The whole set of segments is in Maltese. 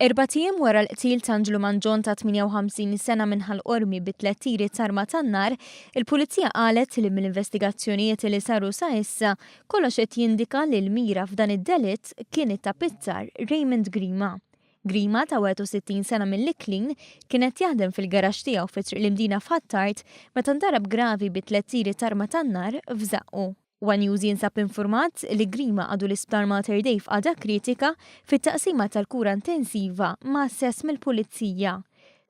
Erbat ijiem wara l-qtil ta' Anġlu Mangion ta' 58 sena minn Ħal Qormi bi tliet tiri t'arma tan-nar, il-Pulizija qalet li mill-investigazzjonijiet li saru sa issa, kollox qed jindika li l-mira f'dan id-delitt kien it-tapizzar Raymond Grima. Grima ta' 61 sena mill-Iklin kien qed jaħdem fil-garaxx tiegħu fi Triq l-Imdina f'Ħ'Attard meta ndarab gravi bi tliet tiri t'arma tan-nar f'żaqqu. One News jinsab infurmat li Grima għadu l-Isptar Mater Dei f'qagħda kritika fit-taqsima tal-kura intensiva mgħasses mill-Pulizija.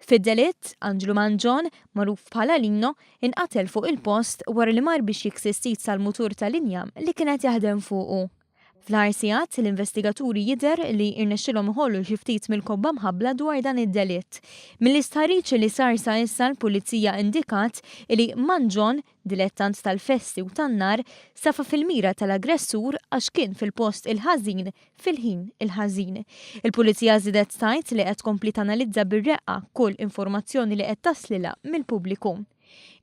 Fid-delitt, Anġlu Mangion, magħruf bħala Lino, inqatel fuq il-post wara li mar biex jiksi s-sit tal-mutur tal-injam li kien qed jaħdem fuqu. Fl-aħħar sigħat, l-investigaturi jidher li rnexxilhom iħollu xi ftit mill-kobba mħabbla dwar dan id-delitt. Mill-istħarriġ li sar sa issa l-Pulizija indikat li Mangion, dilettant tal-festi u tan-nar, safa fil-mira tal-aggressur għax kien fil-post il-ħażin fil-ħin il-ħażin. Il-Pulizija żiedet tgħid li qed tkompli tanalizza bir-reqqa kull informazzjoni li qed taslilha mill-pubbliku.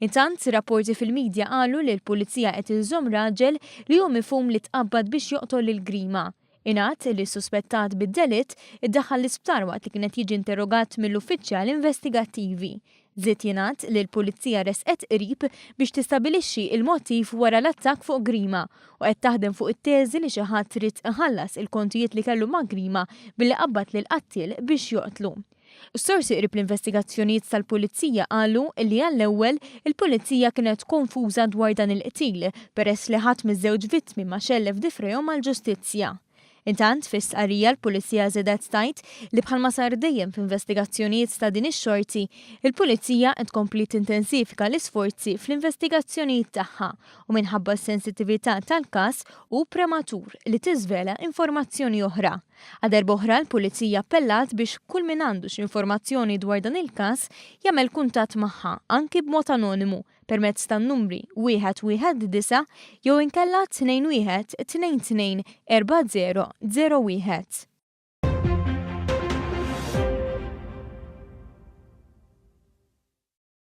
Intant, rapporti fil-midja qalu li l-Pulizija qed iżżomm raġel li hu mifhum li tqabbad biex joqtol lil Grima. Ingħad li s-suspettat bid-delitt iddaħħal l-isptar waqt li kien qed jiġi interrogat mill-uffiċjali investigattivi. Żied jingħad li l-Pulizija resqet qrib biex tistabilixxi l-motiv wara l-attakk fuq Grima u qed taħdem fuq it-teżi li xi ħadd ried iħallas il-kontijiet li kellu ma' Grima billi qabbad lill-qattiel biex joqtlu. Sorsi qrib l-investigazzjonijiet tal-Pulizija qalu li għall-ewwel, il-Pulizija kienet konfuża dwar dan il-qtil peress li ħadd miż-żewġ vittmi ma xellef difrejhom għall-ġustizzja. Intant, fi stqarrija l-Pulizija żiedet tgħid li bħalma sar dejjem f'investigazzjonijiet ta' din ix-xorti, il-Pulizija qed tkompli tintensifika l-isforzi fl-investigazzjonijiet tagħha u minħabba s-sensittività tal-każ hu prematur li tiżvela informazzjoni oħra. Għal darb'oħra l-Pulizija appellat biex kull min għandu xi informazzjoni dwar dan il-każ jagħmel kuntatt magħha anki b'mod anonimu permezz tan-numri 119 jew inkella 21 22 40 01.